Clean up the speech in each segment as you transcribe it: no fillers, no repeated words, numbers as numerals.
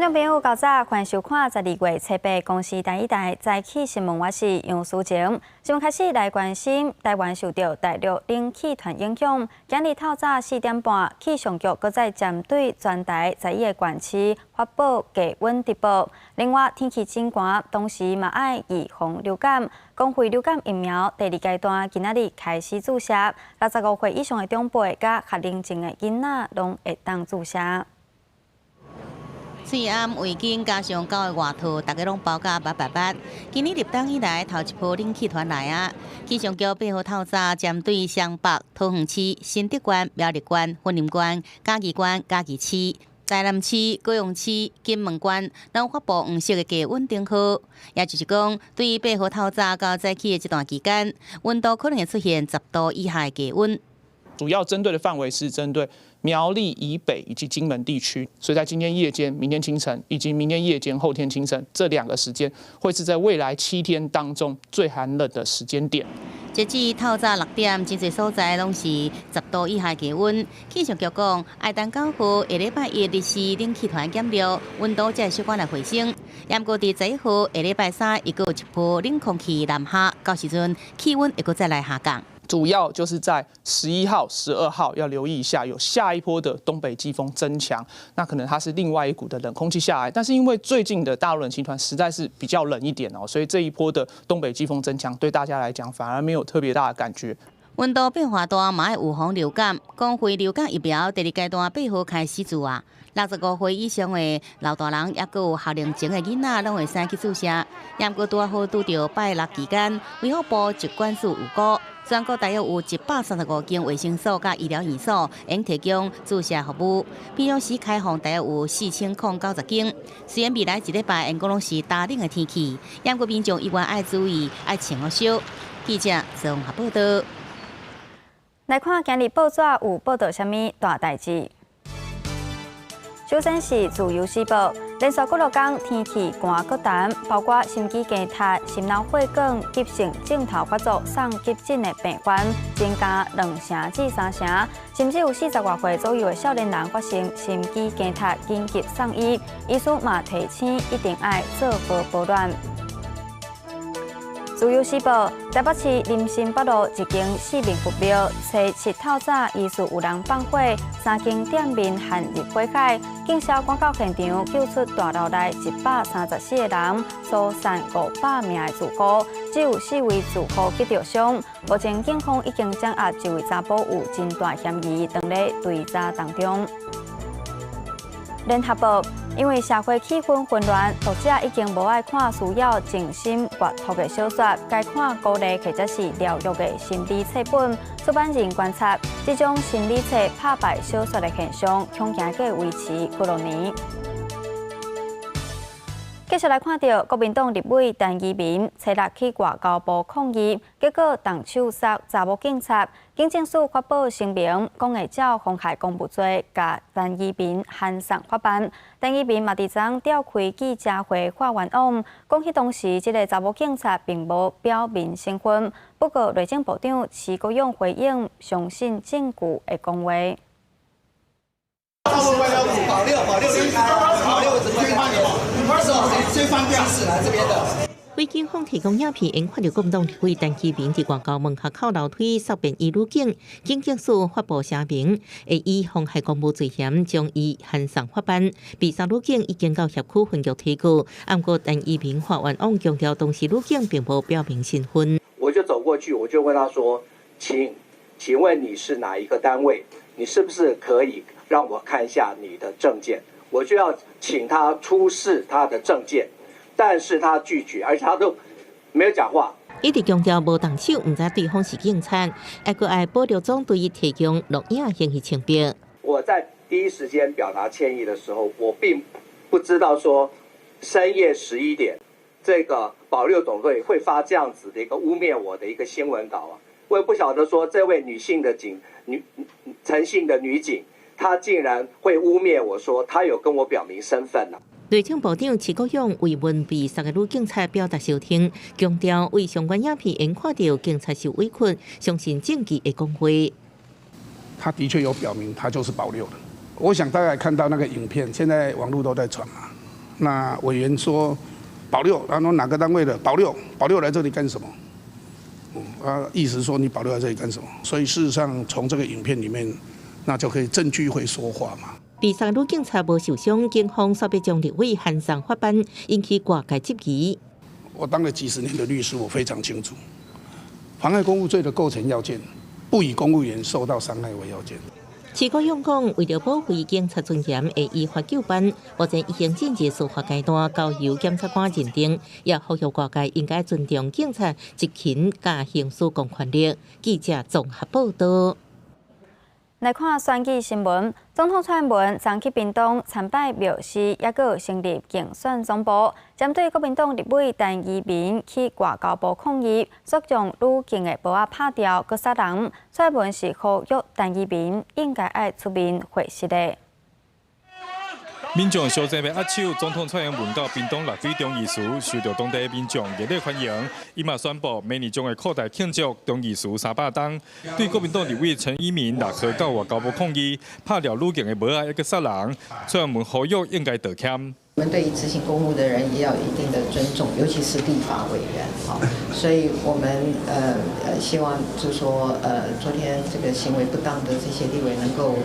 眾朋友，較早歡迎收看12月7日公視第一台早起新聞，我是楊淑晴。新聞開始來關心台灣受著大陸冷氣團影響，今日透早4點半，氣象局閣再針對全台11個縣市發布低溫直報。另外，天氣真寒，同時嘛愛預防流感。公費流感疫苗第二階段今仔日開始注射，65歲以上的長輩佮學齡前的囡仔攏會當注射。喙罨、圍巾加上厚的外套，逐家攏包甲密密密。今年立冬以來頭一波冷氣團來啊！氣象局8號透早針對雙北、桃園市、新竹縣、苗栗縣、雲林縣、嘉義縣、嘉義市、台南市、高雄市、金門縣，攏發布黃色的低溫燈號，也就是講，對8號透早到早起的這段期間，溫度可能會出現10度以下的低溫。主要針對的範圍是針對苗栗以北以及金門地區，所以在今天夜間、明天清晨以及明天夜間、後天清晨這兩個時間，會是在未來7天當中最寒冷的時間點。截至透早6點，真濟所在攏是10度以下低溫。氣象局講，愛等9號下禮拜一日時冷氣團減弱，溫度才會小可來回升。毋過佇11號下禮拜三，又閣有一波冷空氣南下，到時陣氣溫會閣再來下降。主要就是在11號、12號要留意一下，有下一波的東北季風增強，那可能它是另外一股的冷空氣下來，但是因為最近的大陸冷氣團實在是比較冷一點哦，所以這一波的東北季風增強對大家來講反而沒有特別大的感覺。溫度變化大，嘛愛預防流感。公費流感疫苗第二階段8號開始注啊，65歲以上的老大人，抑閣有學齡前的囡仔，攏會使去注射。毋過拄好拄著拜六期間，衛福部疾管署預估，全國大約有135間衛生所佮醫療院所，會提供注射服務。平常時開放大約有4090間。雖然未來一禮拜，𪜶講攏是焦冷的天氣，毋過民眾依然愛注意，愛穿好少。記者綜合報道。來看今日報紙有報道啥物大代誌。首先是《自由時報》，連續幾落工天氣寒閣澹，包括心肌梗塞、心腦血管急性症頭發作送急診的病患增加2成至3成，甚至有40外歲左右的少年人發生心肌梗塞緊急送醫，醫師嘛提醒一定愛做好保暖。自由時報，台北市林森北路一間四面佛廟，初七透早疑似有人放火，三間店面陷入火海，警消趕到現場救出大樓內134個人，疏散500名的住戶，只有四位住戶去著傷。目前警方已經掌握一位查埔有真大嫌疑，當咧追查當中。聯合報，因為社會氣氛混亂，讀者已經無愛看需要靜心閱讀的小說，改看鼓勵或者是療癒的心理冊本。出版人觀察，這種心理冊拍敗小說的現象，恐驚閣維持幾落年。繼續來看著國民黨立委陳怡民，初六去外交部抗議，結果動手殺查某警察。警政署發布聲明，講會照妨害公務罪，共陳怡民函送法辦。陳怡民嘛佇昨召開記者會發冤枉，講彼當時這个查某警察並無表明身份。不過內政部長徐國勇回應，相信證據會講話。保六保六離開，保六怎麼先翻掉，來這邊的。為警方提供影片，𪜶看著國民黨立委陳其明佇外交門口樓梯捒便衣女警，警政署發布聲明，會以妨害公務罪嫌將伊函送法辦。被殺女警已經到協區分局提告，毋過陳怡民發冤枉，強調當時女警並無表明身份。我就走過去，我就問他說：請問你是哪一個單位？你是不是可以讓我看一下你的證件？我就要請他出示他的證件，但是他拒絕，而且他都沒有講話。一直強調無動手，毋知對方是警察，還閣愛保留總對伊提供錄影嫌疑清白。我在第一時間表達歉意的時候，我並不知道說深夜11點，這個保六總隊會發這樣子的一個污衊我的一個新聞稿啊！我也不曉得說這位女性的警女陳姓的女警，她竟然會污衊我說她有跟我表明身份啊。內政部長徐國勇慰問被殺的女警察表達相挺，強調為相關影片𪜶看著警察受委屈，相信證據會講話。他的確有表明，他就是保六的。我想大家看到那個影片，現在網路都在傳嘛，那委員說保六，然後哪個單位的保六，保六來這裡幹什麼？啊，意思說你保六來這裡幹什麼？所以事實上從這個影片裡面，那就可以證據會說話嘛。被殺女警察無受傷，警方煞欲將立委函送法辦，引起外界質疑。我當了幾十年的律師，我非常清楚，妨害公務罪的構成要件，不以公務員受到傷害為要件。徐國勇講，為著保護警察尊嚴，會依法究辦。目前已經進入司法階段，交由檢察官認定。也呼籲外界應該尊重警察執勤佮行使公權力。記者綜合報道。來看選舉新聞，總統蔡英文昨去屏東參拜廟寺，抑閣成立競選總部，針對國民黨立委陳怡民去外交部抗議，煞將女警的帽仔拍掉，閣殺人。蔡英文是呼籲陳怡民應該愛出面回實的。民眾相爭欲握手，總統蔡英文到屏東六龜忠義祠，受到當地民眾熱烈歡迎。伊嘛宣布，明年將會擴大慶祝忠義祠300冬。對國民黨立委陳怡民6號到外交部抗議，拍掉女警的帽仔，抑閣殺人，蔡英文呼籲應該道歉。我們對於執行公務的人也要有一定的尊重，尤其是立法委員，所以我們希望就是說昨天這個行為不當的這些立委能夠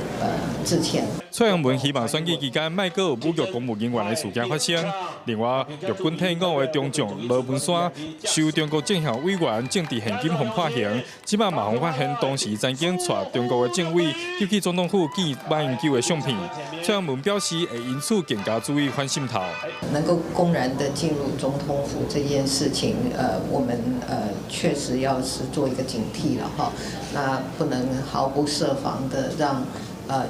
致歉。蔡英文希望選舉期間莫閣有侮辱公務人員的事件發生。另外，陸軍退伍的中將羅文山受中國政協委員政治獻金予判刑，這擺嘛予發現當時曾經帶中國的政委入去總統府見馬英九的相片。蔡英文表示會因此更加注意反滲透。能夠公然的進入總統府這件事情，我們確實要是做一個警惕了哈。那不能毫不設防的讓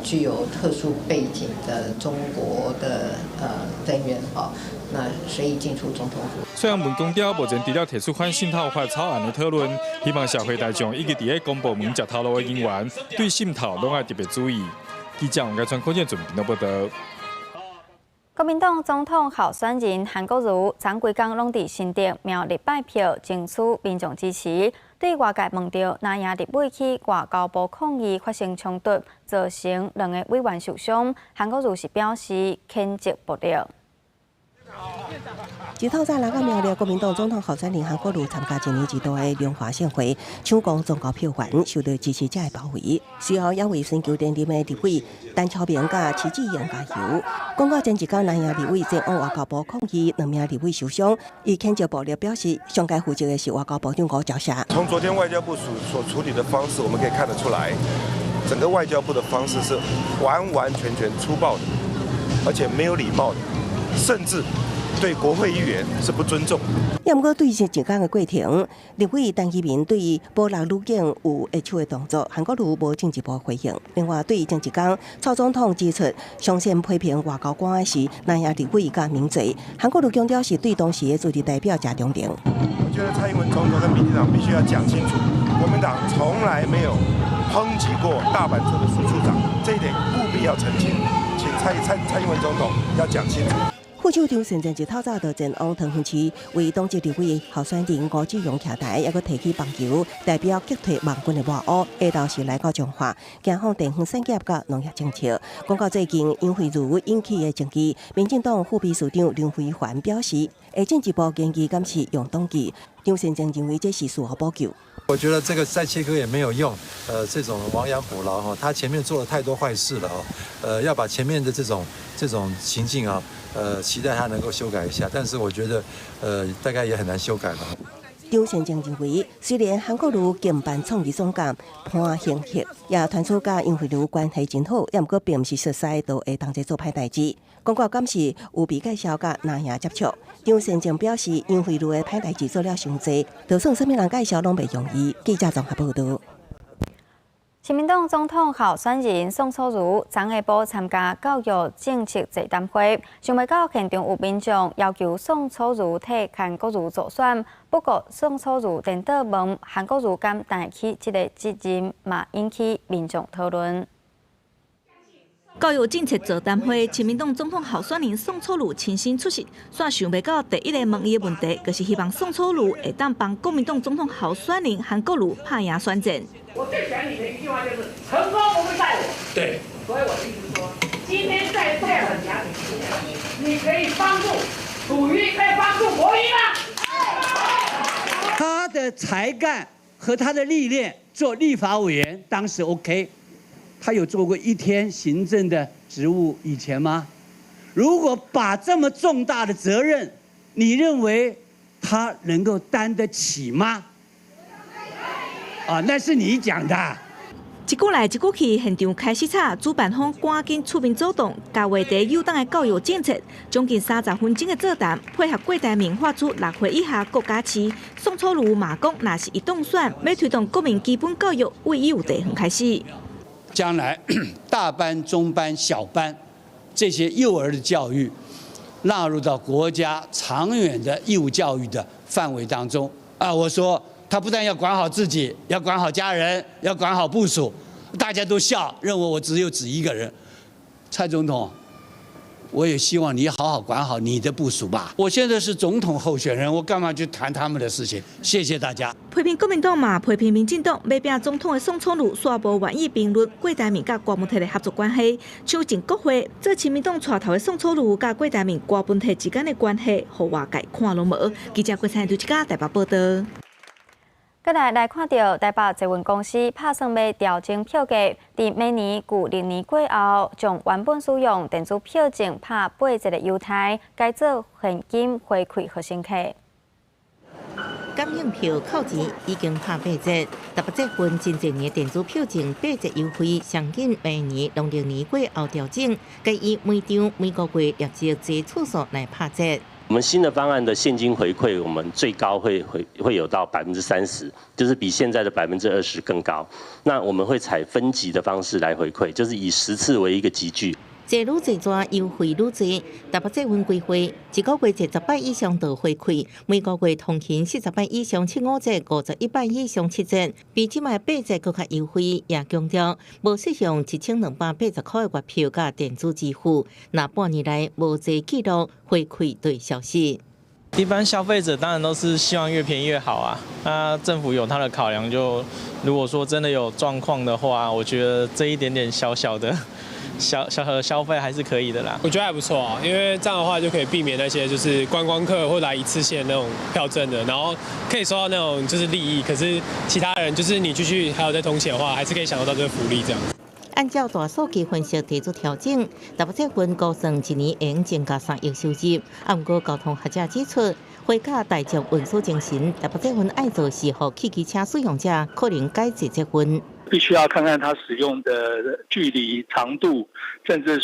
具有特殊背景的中國的人員哈，那隨意進出總統府。蔡英文強調，目前除了提出反滲透法草案的討論，希望社會大眾以及佇咧公部門食頭路的人員，對滲透攏愛特別注意。記者王家川、柯建準報道。國民黨總統候選人韓國瑜，昨規工攏佇新竹苗栗拜票，爭取民眾支持。對外界問著藍營立委去外交部抗議發生衝突，造成兩个委員受傷，韓國瑜是表示譴責暴力。日透早來到苗栗，國民黨總統候選人韓國瑜參加一年一度的龍華盛會，搶攻全國票源，受到支持者的包圍。隨後也為尋求連任的立委陳超明佮徐志榮加油。講到前一工藍營立委前往外交部抗議，兩名立委受傷，伊譴責暴力，表示上該負責的是外交部長吳釗燮。從昨天外交部所處理的方式，我們可以看得出來，整個外交部的方式是完完全全粗暴的，而且沒有禮貌的，甚至對國會議員是不尊重。也毋過對這一工的過程，立委陳怡民對保六女警有握手的動作，韓國瑜無進一步回應。另外，對前一工蔡總統指出，上線批評外交官的是藍營立委佮名嘴，韓國瑜強調是對當時的駐日代表謝長廷。我覺得蔡英文總統跟民進黨必須要講清楚，國民黨從來沒有抨擊過大阪處的蘇處長，這一點務必要澄清，請蔡英文總統要講清楚。副手張善政日透早就前往桃園市為黨籍立委候選人吳志榮徛台，抑閣提起棒球代表擊退網軍的外烏，下晝是來到彰化，行訪地方產業佮農業政策。講到最近楊惠如引起的爭議，民進黨副秘書長林飛帆表示，會進一步研究敢是用黨紀。張善政認為這是事後補救。我覺得這個再切割也沒有用，這種亡羊補牢哈，他前面做了太多壞事了哦，要把前面的這種情境啊，期待他能夠修改一下，但是我覺得，大概也很難修改了。張善政認為，雖然韓國瑜競辦創意總監潘興赫，也傳出佮楊惠如關係真好，也毋過並毋是熟似就會同齊做歹代誌。講到敢是有被介紹佮藍營接觸，張善政表示，楊惠如的歹代誌做了傷濟，就算啥物人介紹攏袂容易。記者綜合報道。親民黨總統候選人宋楚瑜昨下晡參加教育政策座談會，想袂到現場有民眾要求宋楚瑜替韓國瑜助選，不過宋楚瑜顛倒問韓國瑜敢擔起這個責任，嘛引起民眾討論。教育政策座談會，親民黨總統候選人宋楚瑜親身出席，煞想袂到第一个問伊的問題，就是希望宋楚瑜會當幫國民黨總統候選人韓國瑜拍贏選戰。我最喜歡你的一句話就是：成功不會在我。對。所以我的意思說，今天在這樣的家庭，你可以幫助魯豫，可以幫助國瑜嗎？他的才幹和他的歷練，做立法委員當時 OK，他有做過一天行政的職務以前嗎？如果把這麼重大的責任，你認為他能夠擔得起嗎？啊，那是你講的。一句來一句去，現場開始吵，主辦方趕緊出面阻擋，共話題誘黨的教育政策，將近30分鐘的座談，配合郭台銘發出6歲以下國家試。宋楚瑜嘛講，若是伊當選，欲推動國民基本教育，為幼地方開始。將來大班、中班、小班這些幼兒的教育，納入到國家長遠的義務教育的範圍當中。啊，我說。他不但要管好自己，要管好家人，要管好部屬，大家都笑，認為我只有指一個人。蔡總統，我也希望你好好管好你的部屬吧。我現在是總統候選人，我幹嘛去談他們的事情？謝謝大家。批評國民黨嘛，批評民進黨，欲拼總統的宋楚瑜，煞無願意評論郭台銘佮郭文鐵的合作關係。像前國會做親民黨帶頭的宋楚瑜，佮郭台銘、郭文鐵之間的關係，予外界看攏無。記者郭采劉一家台北報道。過來來看著台北捷運公司拍算欲調整票價，佇明年舊曆年過後，將原本使用電子票證拍8折的優待，改做現金回饋予乘客。感應票扣錢已經拍8折，台北捷運真濟年電子票證8折優惠，上緊明年農曆年過後調整，改以每張每個月累積坐次數來拍折。我們新的方案的現金回饋，我們最高會有到30%，就是比現在的20%更高。那我們會採分級的方式來回饋，就是以10次為一個級距。坐愈濟逝，優惠愈濟。台北捷運規劃，一個月坐10擺以上就回饋，每個月通勤40擺以上7.5折，51擺以上7折，比這擺8折閣較優惠。也強調無適用1280塊的月票佮電子支付，若半年內無坐記錄，回饋就會消失。一般消費者當然都是希望越便宜越好啊。那政府有他的考量，就如果說真的有狀況的話，我覺得這一點點小小的。小小的消費還是可以的啦。我覺得還不錯啊，因為這樣的話就可以避免那些就是觀光客會來一次性那種票證的，然後可以收到那種就是利益，可是其他人就是你繼續還有在通勤的話，還是可以享受到這個福利這樣。按照大數據分析提出調整，台北捷運估算一年會增加3億收入。啊，毋過交通學者指出，回教大眾運輸精神，台北捷運愛做是予汽機車使用者可能改坐捷運。必須要看看它使用的距離、長度，甚至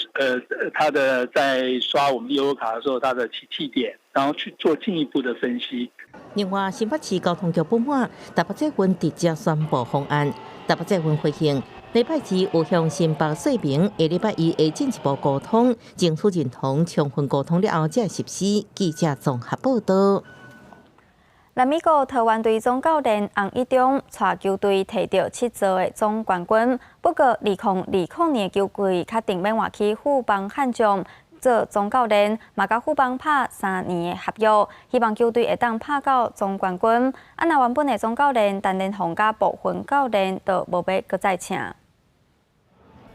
它的在刷我們悠遊卡的時候，它的起訖點，然後去做進一步的分析。另外，新北市交通局不滿台北捷運直接宣布方案，台北捷運回應，禮拜二有向新北說明，下禮拜一會進一步溝通，爭取認同，充分溝通了後才實施。記者綜合報道。拉米哥桃園隊總教練洪一中帶球隊提著7座的總冠軍，不過2020年球季確定欲換去富邦悍將做總教練，嘛佮富邦拍3年的合約，希望球隊會當拍到總冠軍。啊，若原本的總教練陳連宏佮部分教練都無欲閣再請。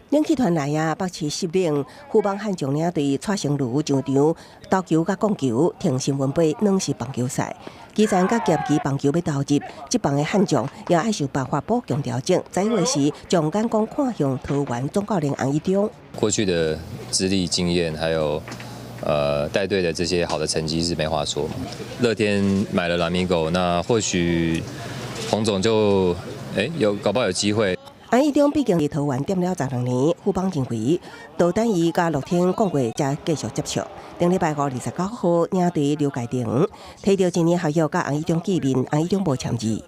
冷氣團來啊，北市濕冷，富邦悍將領隊蔡成儒上場投球佮摃球，挺新聞杯軟式棒球賽。基層佮業餘棒球欲投入，這棒的悍將也愛想辦法補強調整。在話時，將眼光看向桃園總教練洪一中。過去的資歷經驗，還有帶隊的這些好的成績是沒話說嘛。樂天買了拉米狗，那或許洪總就有搞不好有機會。洪一中畢竟佇桃園踮了12年，富邦認為，就等伊佮樂天講過，才繼續接觸。頂禮拜五29號，領隊劉介廷提著一年合約佮洪一中見面，洪一中無簽字。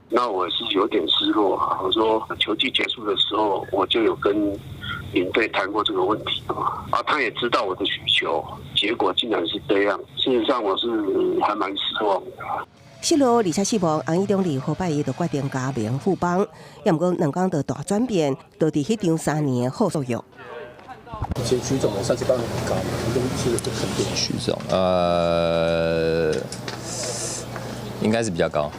那我是有點失落啊！我說球季結束的時候，我就有跟領隊談過這個問題啊，他也知道我的需求，結果竟然是這樣。事實上，我是還蠻失望的。失落而且失望，洪一中佇禮拜一就決定加盟富邦，也毋過兩工就大轉變，就佇彼張3年的好續約。其實徐總上次幫你很高嘛，你是不肯定。徐總，應該是比較高。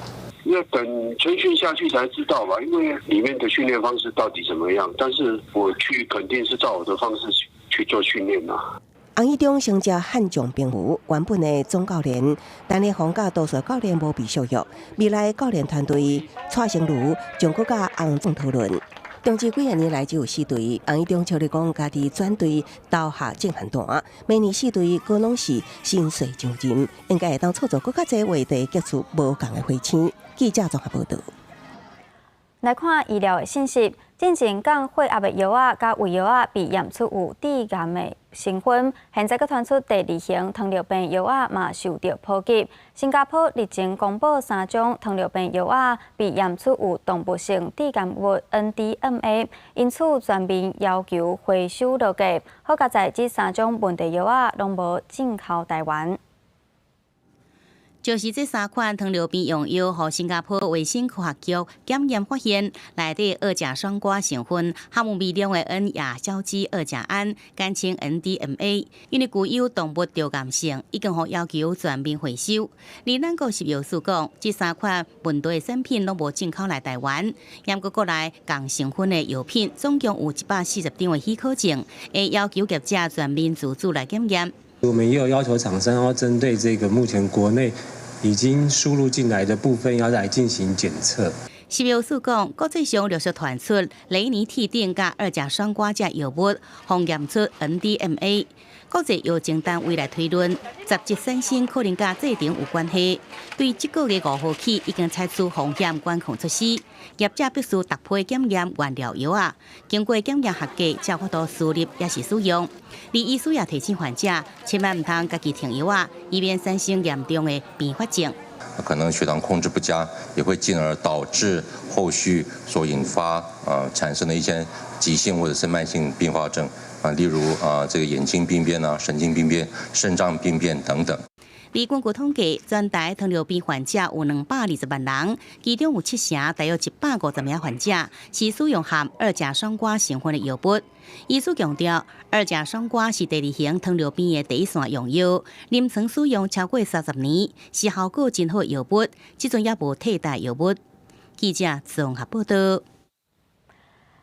要等春訓下去才知道吧，因為裡面的訓練方式到底怎麼樣？但是我去肯定是照我的方式去做訓練啦。洪一中承接悍将兵符，原本的总教练陈立宏佮多数教练无被续约，未来教练团队蔡成儒将阁佮洪总讨论。中职几仔年来只有四队，洪一中笑咧讲，家己转队投下正汉单，明年四队阁拢是新帅上任，应该会当创造阁较济话题，激出无仝的火星。记者综合报道。来看医疗的信息，进前降血压的药仔佮胃药仔被验出有致癌的成分，现在阁传出第二型糖尿病药仔嘛受著波及。新加坡日前公布三种糖尿病药仔被验出有动物性致癌物 NDMA，因此全面要求回收落架。好佳哉這三種問題藥仔攏無進口台灣。就是這三款糖尿病用藥，予新加坡衛生科學局檢驗發現，內底二甲雙胍成分含有微量的 N 亞硝基二甲胺，簡稱 NDMA，因為具有動物致癌性，已經予要求全面回收。而咱國食藥署講，這三款問題的產品攏無進口來台灣，毋過國內仝成分的藥品總共有140張的許可證，會要求業者全面自主來檢驗。我們也有要求廠商要針對這個目前國內已經輸入進來的部分，要來進行檢測。食藥署講，國際上陸續傳出雷尼替丁佮二甲雙胍這藥物，予驗出 NDMA。國際藥政單位來推論，雜質產生可能佮製程有關係。對這個月5號起，已經採取風險管控措施，業者必須逐批檢驗原料藥仔，經過檢驗合格，才有法度輸入抑是使用。而醫師也提醒患者，千萬毋通家己停藥仔，以免產生嚴重的併發症。可能血糖控制不佳，也會進而導致後續所引發產生的一些急性或者是慢性併發症啊，例如啊這個眼睛病變啊、神經病變、腎臟病變等等。而根據統計，全台糖尿病患者有220萬人，其中有七成，大約150名患者是使用含二甲雙胍成分的藥物。醫師強調，二甲雙胍是第二型糖尿病的第一線用藥，臨床使用超過30年，是效果真好的藥物，這陣猶無替代藥物。記者綜合報道。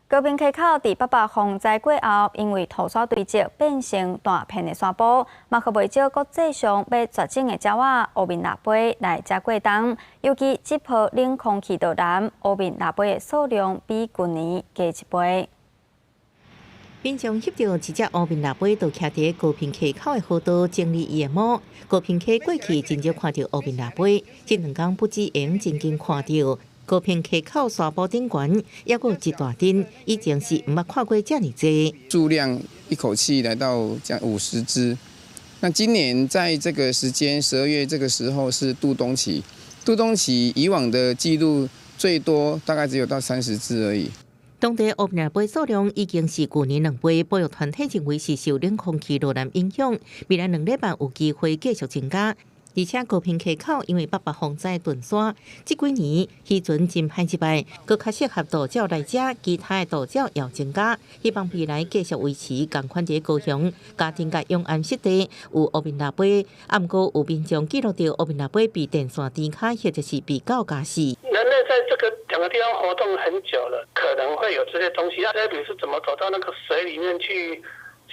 高屏溪口佇八八風災過後，因為土沙堆積變成大片的山坡，嘛予袂少國際上欲絕種的鳥仔烏面蜊飛來遮過冬。尤其這波冷空氣到南，烏面蜊飛的數量比舊年加一倍。民眾翕著一隻烏面蜊飛，就徛佇高屏溪口的河道整理伊的毛。高屏溪過去真少看著烏面蜊飛，這兩工不止會真近看著。高屏溪口沙坡頂懸，猶閣有一大陣，以前是毋捌看過遮爾濟。數量一口氣來到將50隻。那今年在這個時間12月這個時候是渡冬期，渡冬期以往的記錄最多大概只有到30隻而已。當地烏面蜊飛數量已經是舊年兩倍，保育團體認為是受冷空氣落南影響，未來2禮拜有機會繼續增加。而且高屏溪口因為八八風災斷山，這幾年漁船真歹入來，閣較適合渡鳥來遮，其他的渡鳥也增加。希望未來繼續維持仝款佇高雄、嘉定佮永安濕地有烏面蜊飛，啊，毋過有民眾記錄著烏面蜊飛被電線纏跤，或者是被狗咬死。人類在這個兩個地方活動很久了，可能會有這些東西。那這筆是怎麼走到那個水裡面去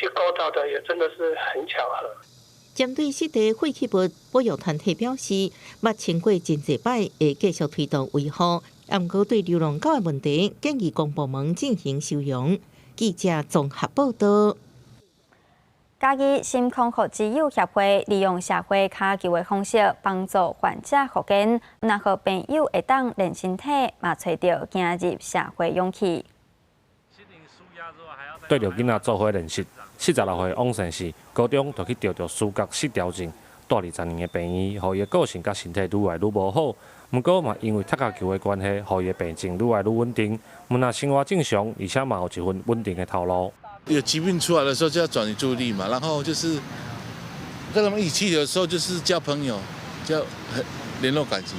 勾到的，也真的是很巧合。針對濕地廢棄物，保育團體表示，捌清過真濟擺，會繼續推動維護。啊，毋過對流浪狗的問題，建議公部門進行收容。記者綜合報道。嘉義心康復之友協會利用社會跤球的方式幫助患者復健，若予病友會當練身體，嘛揣著行入社會勇氣。對著囡仔做伙練習，46歲王先生高中就去著著思覺失調症，蹛20年的病院，予伊的個性佮身體愈來愈無好。毋過嘛，因為踢跤球的關係，予伊的病情愈來愈穩定，毋但生活正常，而且嘛有一份穩定的頭路。有疾病出來的時候就要轉移注意力嘛，然後就是跟他們一起的時候就是交朋友，交聯絡感情。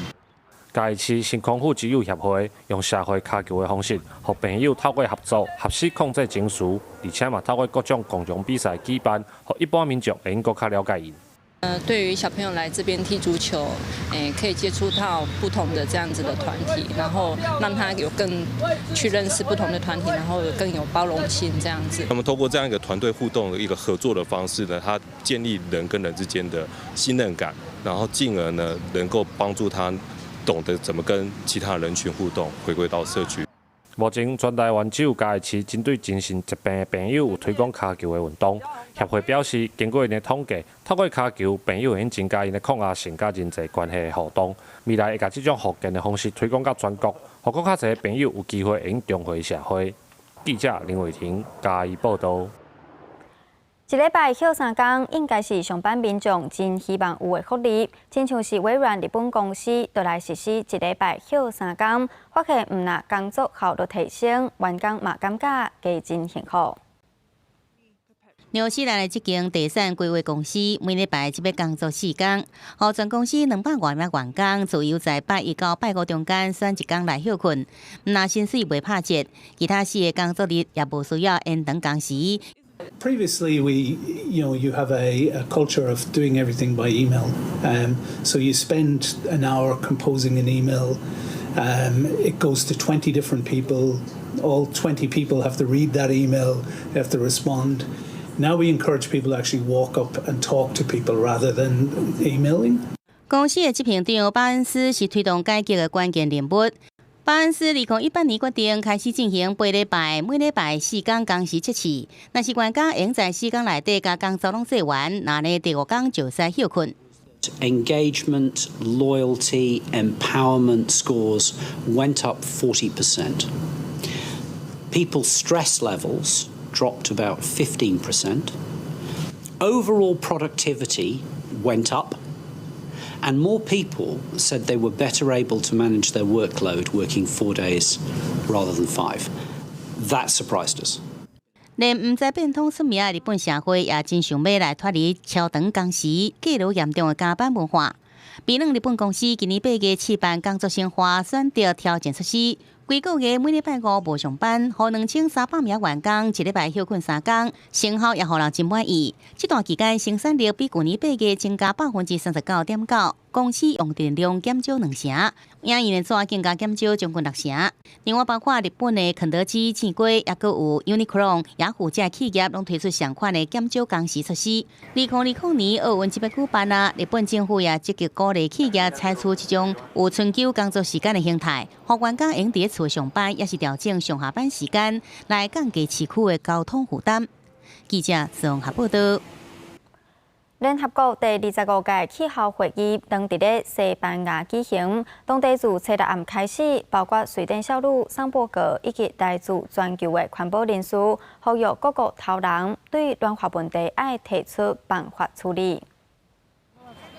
嘉義市心康復之友協會用社會跤球的方式，予病友透過合作學習控制情緒，而且嘛透過各種共融比賽舉辦，予一般民眾會用閣較了解𪜶。對於小朋友來這邊踢足球，可以接觸到不同的這樣子的團體，然後讓他有更去認識不同的團體，然後更有包容性這樣子。那麼透過這樣一個團隊互動的一個合作的方式呢，他建立人跟人之間的信任感，然後進而呢能夠幫助他懂得怎麼跟其他人群互動，回歸到社區。目前全台灣只有嘉義市針對精神疾病的病友有推廣跤球的運動。協會表示，經過𪜶的統計，透過跤球，病友會用增加𪜶的抗壓性佮人際關係的互動。未來會共這種復健的方式推廣到全國，予閣較濟病友有機會會用重回社會。記者林偉婷嘉義報導。一禮拜歇三工，應該是上班民眾真希望有的福利。親像是微軟日本公司，就來實施一禮拜歇三工，發現毋但工作效率提升，員工嘛感覺加真幸福。紐西蘭的這間地產規劃公司每禮拜只欲工作四工，予全公司200外名員工自由在拜一到拜五中間選一工來歇睏，毋但薪水袂拍折，其他四个工作日也無需要延長工時。 Previously, you have a culture of doing everything by email. So you spend an hour composing an email. It goes to 20 different people. All 20 people have to read that email, they have to respond. Now we encourage people to actually walk up and talk to people rather than emailing. 公司的執行長巴恩斯是推動改革的關鍵人物。巴恩斯2018年決定開始進行八禮拜，每禮拜四工工時測試。若是員工會在四工內底共工作攏做完，那呢第五工就使歇睏。 Engagement, loyalty, empowerment scores went up 40%. People's stress levels dropped about 15%. Overall productivity went up. And more people said they were better able to manage their workload working 4 days rather than five. That surprised us. 連毋知變通出名的日本社會也真想欲來脫離超長工時、過勞嚴重的加班文化。微軟日本公司今年8月試辦工作生活選擇調整措施，規個月每禮拜五無上班，予2300名員工一禮拜歇睏三工，成效也予人真滿意。這段期間生產力比舊年8月增加39.9%，公司用電量減少兩成，影印的紙更加減少將近六成。另外，包括日本的肯德基、正規，抑閣有 Uniqlo、雅虎這企業，攏推出相款的減少工時措施。2020年奧運這欲舉辦啊，日本政府也積極鼓勵企業採取這種有春秋工作時間的形態，予員工會佇厝上班，抑是調整上下班時間，來降低市區的交通負擔。記者綜合報道。聯合國第二十五屆氣候會議當佇咧西班牙舉行，當地自初六暗開始，包括瑞典少女桑伯格以及來自全球的環保人士，呼籲各國頭人對暖化問題愛提出辦法處理。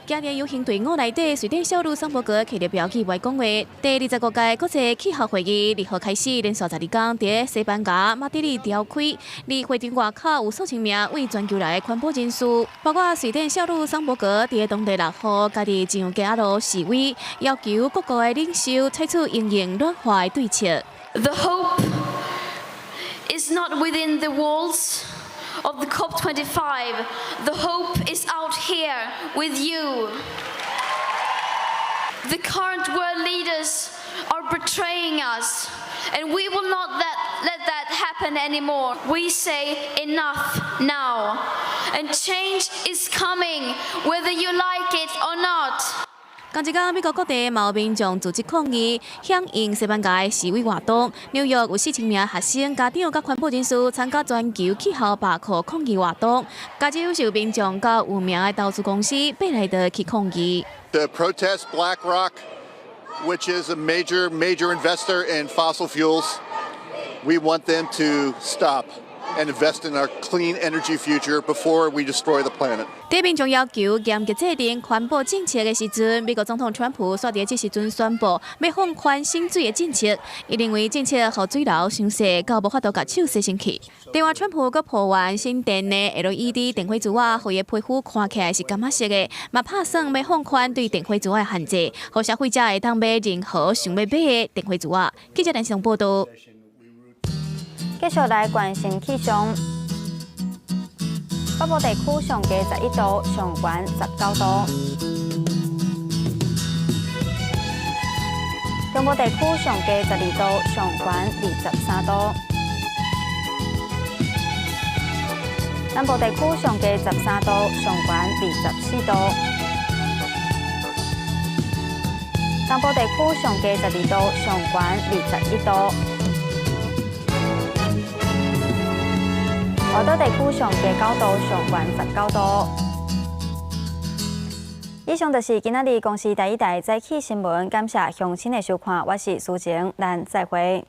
行佇遊行隊伍內底，瑞典少女桑伯格揢著標語來講話。第二十五屆國際氣候會議2號開始，連續12工佇西班牙馬德里召開。佇會場外口有數千名為全球來的環保人士，包括瑞典少女桑伯格，佇當地6號家己上街仔路示威，要求各國的領袖採取因應暖化的對策。 The hope is not within the walls of the COP25. The hope is out here with you. The current world leaders are betraying us, and we will not let that happen anymore. We say enough now, and change is coming, whether you like it or not. 仝一工，美國各地嘛有民眾組織抗議，響應西班牙的示威活動。紐約有4000名學生、家長佮環保人士參加全球氣候罷課抗議活動。加州是有民眾佮有名的投資公司貝萊德去抗議。 To protest BlackRock, which is a major, major investor in fossil fuels. We want them to stop and invest in our clean energy future before we destroy the planet. 佇民眾要求嚴格制定環保政策的時陣，美國總統川普煞佇這時陣宣布欲放寬省水的政策。伊認為政策予水流傷細，到無法度共手洗身軀。另外，川普閣抱怨省電的 LED 電火柱仔，予伊皮膚看起來是柑仔色的，嘛拍算欲放寬對電火柱仔的限制，予消費者會當買任何想欲買的電火柱仔。記者連線報道。繼續來關心氣象。北部地區上低11度，上懸19度；中部地區上低12度，上懸23度；南部地區上低13度，上懸24度；東部地區上低12度，上懸21度。外島地區上低9度，上懸19度。以上就是今仔日公視第一台早起新聞，感謝鄉親的收看，我是蘇晴，咱再會。